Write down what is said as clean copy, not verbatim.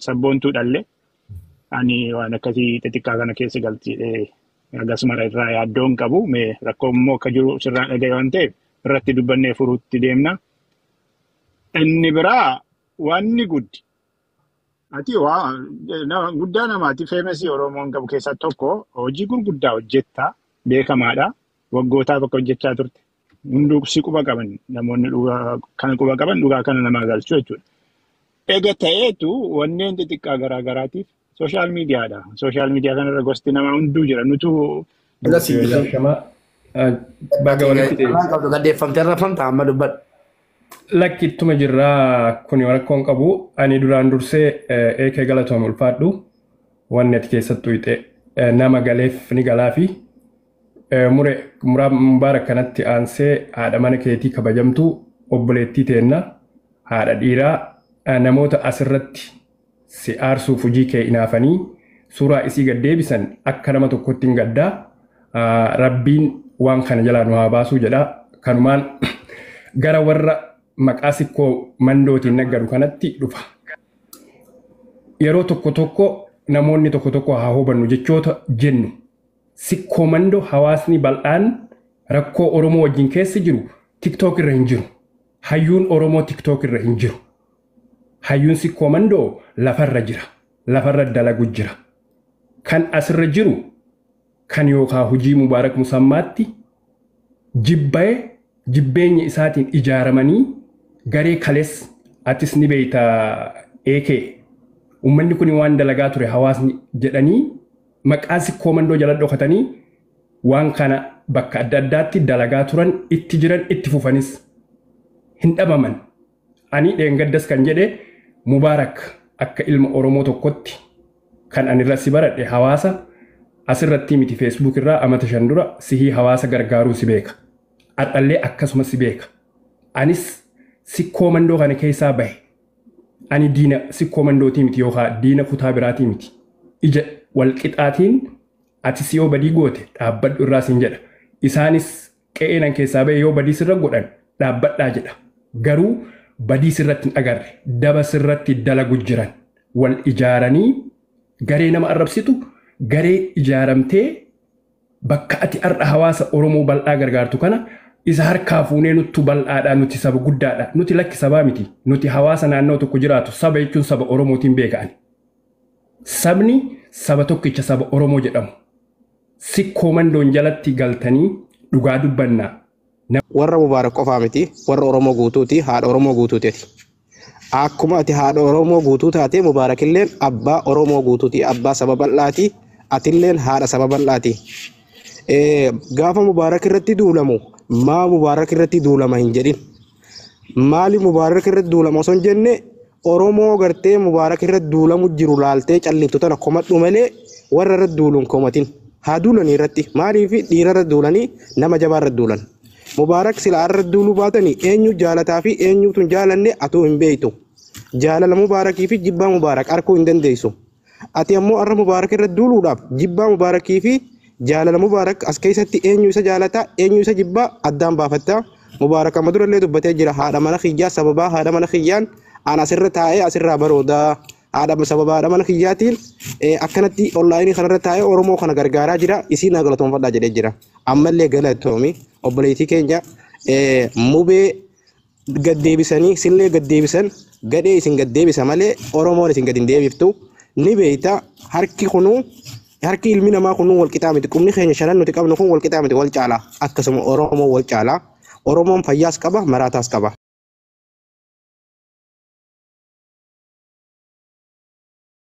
Sabboontuudhaallee ani waan akkasii xixiqqaa kana keessa galchiidhee akkasuma irraa yaaddoo hin qabu. Mee rakkoo immoo akka jiru sirraa dhagaye waan ta'eef irratti dubbannee furuutti deemna. Inni biraa wanni guddi. Ati waa guddaa namaati famous Oromoon qabu keessaa tokko hojii gurguddaa hojjettaa beekamaadha. Waggootaaf akka hojjechaa turte. Hunduu si quba qaban, namoonni dhugaa kana quba qaban dhugaa kana namaa galchuu jechuudha. Egaa ta'eetu wanneen xixiqqaa garaa garaatiif social mediadha. Social media kanarra gosti namaa hunduu jira. Nutu Baga walitti Waan qabdu gaddeeffamtee rafamta amma dubbadhu. Lakki, ittuma jirraa, kuni rakkoon qabu. Ani duraan dursee eekee galatoom, ulfaadhu. Wanni ati keessattuu hixe nama galeef ni galaafi. Mure muraa Mubaarak kanatti aansee haadha mana keetii kabajamtu, obboleettii teenna, haadha dhiiraa, namoota asirratti si aarsuuf hojii kee inaafanii suuraa isii gad deebisan akka nama tokkotti hin gaddaa. Rabbiin waan kana jalaa nu haa baasuu jedha. Kanumaan gara warra maqaa Sikkoo Mandootiin naggadu kanatti dhufa. Yeroo tokko tokko namoonni tokko tokko haa hubannu jechoota jennu. Sikkoo Mandoo hawaasni bal'aan rakkoo Oromoo wajjin keessa jiru TikTok irra hin jiru. Hayyuun Oromoo TikTok irra hin jiru. Hayyuun Sikkoo Mandoo lafarra jira. Lafarra dalagu jira. Kan asirra jiru kan yookaan hojii Mubaarak Musammaatti jibbee jibbeenya isaatiin ijaaramanii garee kales atis ni beeyta eekee uummanni kun waan dalagaa ture hawaasni jedhanii maqaa Sikkoo Mandoo jala dhokatanii waan kana bakka adda addaatti dalagaa turan, itti jiran, itti fufanis hin dhabaman. Ani dheengaddas kan jedhe, Mubaarak, akka ilma Oromoo tokkotti kan ani irra si baradhe hawaasa asirratti miti, Facebook irraa amata 5 dura sihii hawaasa gargaaruu si beeka. Har'allee akkasuma si beeka. Anis Sikkoo Mandoo kana keessaa bahe. Ani diina Sikkoo Mandootii miti yookaan diina kutaa biraatii miti. Ija walqixaatiin atis yoo badii goote dhaabbadhu irraa siin jedha. Isaanis qe'ee nan keessaa bahe yoo badii sirra godhan dhaabbadhaa jedha. Garuu badii sirratti hin agarre, daba sirratti dalagu jiran wal ijaaranii garee nama arrabsitu, garee ijaaramtee bakka ati har'a hawaasa Oromoo bal'aa gargaartu kana isa harkaa fuunee nuttu bal'aadha, nuti saba guddaadha, nuti lakki sabaa miti, nuti hawaasa naannoo tokko jiraatu. Saba jechuun saba Oromootiin beeka'ani. Sabni saba tokkicha saba Oromoo jedhamu. Sikkoo Mandoon jalatti galtanii dhugaa dubbannaa. Warra Mubaarak qofaa miti, warra Oromoo guutuuti, haadha Oromoo guutuuti. Akkuma ati haadha Oromoo guutuu taate, Mubaarakilleen abbaa Oromoo guutuuti, abbaa saba bal'aati, atilleen haadha saba bal'aati. Gaafa Mubaarak irratti duulamu maa Mubaarak irratti duulama hin jedhin. Maali Mubaarak irratti duulama osoo hin jenne, Oromoo gartee Mubaarak irratti duulamu jiru laaltee calliftu tana komadhu malee warra irratti duuluun komatin. Haa duulanii irratti, maaliif dhiira irratti duulanii, nama jabaa irratti duulan. Mubaarak sila irra duuluu baatanii eenyu jaalataa fi eenyutu hin jaalanne atuu hin beektu. Jaalala Mubaarakii fi jibbaa Mubaarak arguu hin dandeessu. Ati ammoo har'a Mubaarak irra duuluudhaaf jibbaa Mubaarakii fi jaalala Mubaarak as keessatti eenyu isa jaalataa eenyu isa jibbaa addaan baafatta. Mubaarak amma durallee dubbatee jira, haadha mana kiyyaa, sababaa haadha mana kiyyaan an asirra taa'ee asirraa baroodaa, haadha sababa haadha mana kiyyaatiin akkanatti online kanarra taa'ee Oromoo kana gargaaraa jira, isii naa galatoonfadhaa jedhee jira. Ammallee galatoomi obboleettii keenya. Mubee gaddeebisanii sillee gaddeebisan, gadhee isin gaddeebisa malee Oromoon isin gad hin deebiftu. Ni beeyta, harki kunuu, harki ilmi namaa kunuu wal qixaa miti. Qubni keenya shanan nuti qabnu kun wal qixaa miti, wal caalaa. Akkasuma Oromoo wal caalaa. Oromoon fayyaas qaba, maraataas qaba.